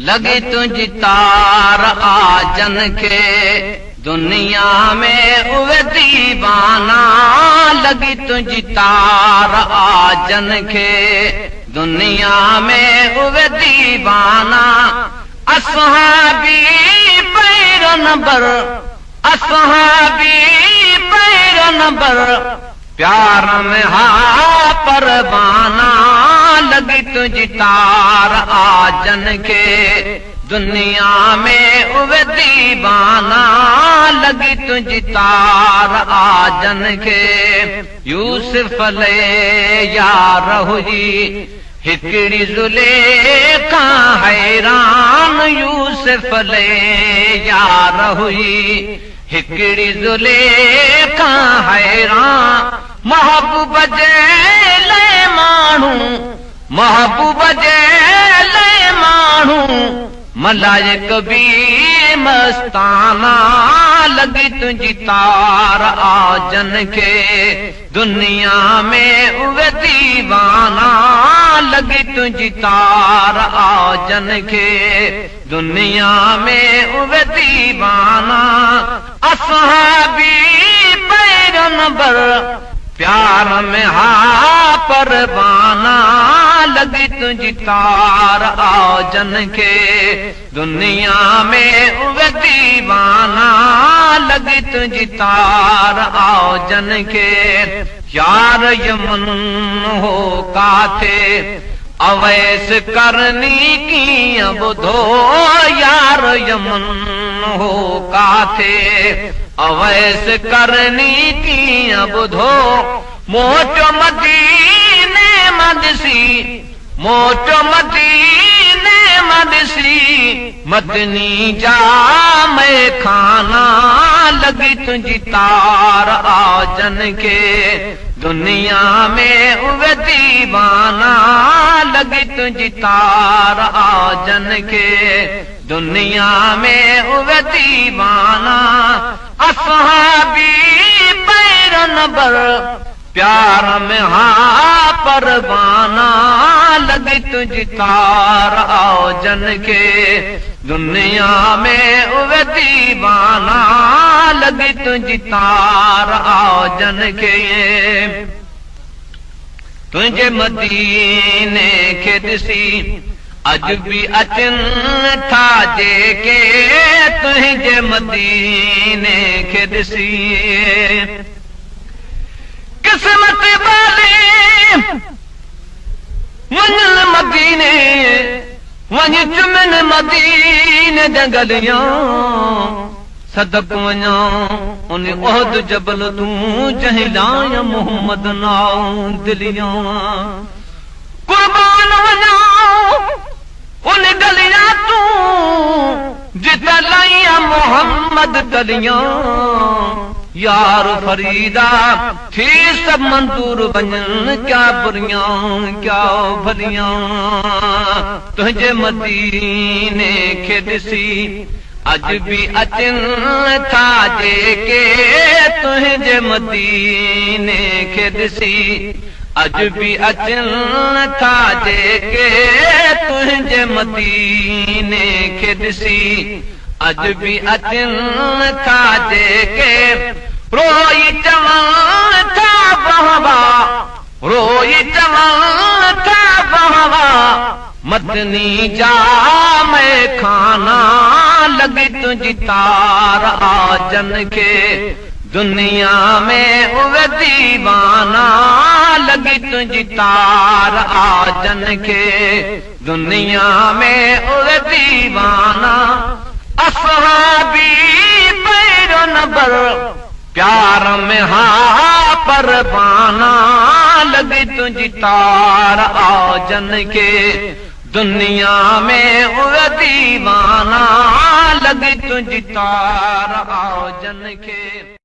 لڳي تنهنجي تار آ جن کي دنيا ۾ اهي ديوانا لڳي تنهنجي تار آ جن کي دنيا ۾ اهي ديوانا اصحابي پيغمبر اصحابي پيغمبر پيار ۾ ها پروانا لڳي تنهنجي تار آ جن کي دنيا ۾ اهي ديوانا لڳي تنهنجي تار آ جن کي يوسف عليه يار هئي هڪڙي زليخا حيران يوسف عليه يار هئي هڪڙي زليخا حيران محبوب جي لئه ماڻهو محبوب جي لئه ماڻهو ملائڪ به مستانا لڳي تنهنجي تار آ جن کي دنيا ۾ اهي ديوانا لڳي تنهنجي تار آ جن کي دنيا ۾ اهي ديوانا اصحابي پيغمبر پيار ۾ ها پروانا لڳي تنهنجي تار آ جن کي دنيا ۾ اهي ديوانا لڳي تنهنجي تار آ جن کي يار يمن هو ڪاٿي اويس قرني ڪيئن ٻڌو يار يمن هو ڪاٿي اويس قرني ڪيئن ٻڌو موٽيو مديني مان ڏسي موٽيو مديني مان ڏسي مدني جا مئخانا لڳي تنهنجي تار آ جن کي دنيا ۾ اهي ديوانا لڳي تنهنجي تار آ جن کي دنيا ۾ اهي ديوانا اصحابي پيغمبر پيار ۾ ها پروانا لڳي تنهنجي تار آ جن کي دنيا ۾ اهي ديوانا لڳي تنهنجي تار آ جن کي تنهنجي مديني کي ڏسي اڄ به اچن ٿا جيڪي تنهنجي مديني کي ڏسي قسمت والي وڃن مديني وڃ چمن مديني جا گليان صدق وڃان ان احد جبل تون جنهن لاء محمد ناء دليان قربان وڃان ان گليان تون جت لائيان محمد گليان يار فريدا ٿي سڀ منظور وڃن ڪيا بريان ڪيا ڀليان تنهنجي مديني کي ڏسي اڄ به اچن ٿا جيڪي تنهنجي مديني کي ڏسي اڄ به اچن ٿا جيڪي تنهنجي مديني کي ڏسي اڄ به اچن ٿا جيڪي روئي چون ٿا واهه واهه روئي چون ٿا واهه واهه مدني جا مئخانا لڳي تنهنجي تار آ جن کي دنيا ۾ اهي ديوانا لڳي تنهنجي تار آ جن کي دنيا ۾ اهي ديوانا اصحابي پيغمبر پيار ۾ ها پروانا لڳي تنهنجي تار آ جن کي دنيا ۾ اهي ديوانا لڳي تنهنجي تار آ جن کي.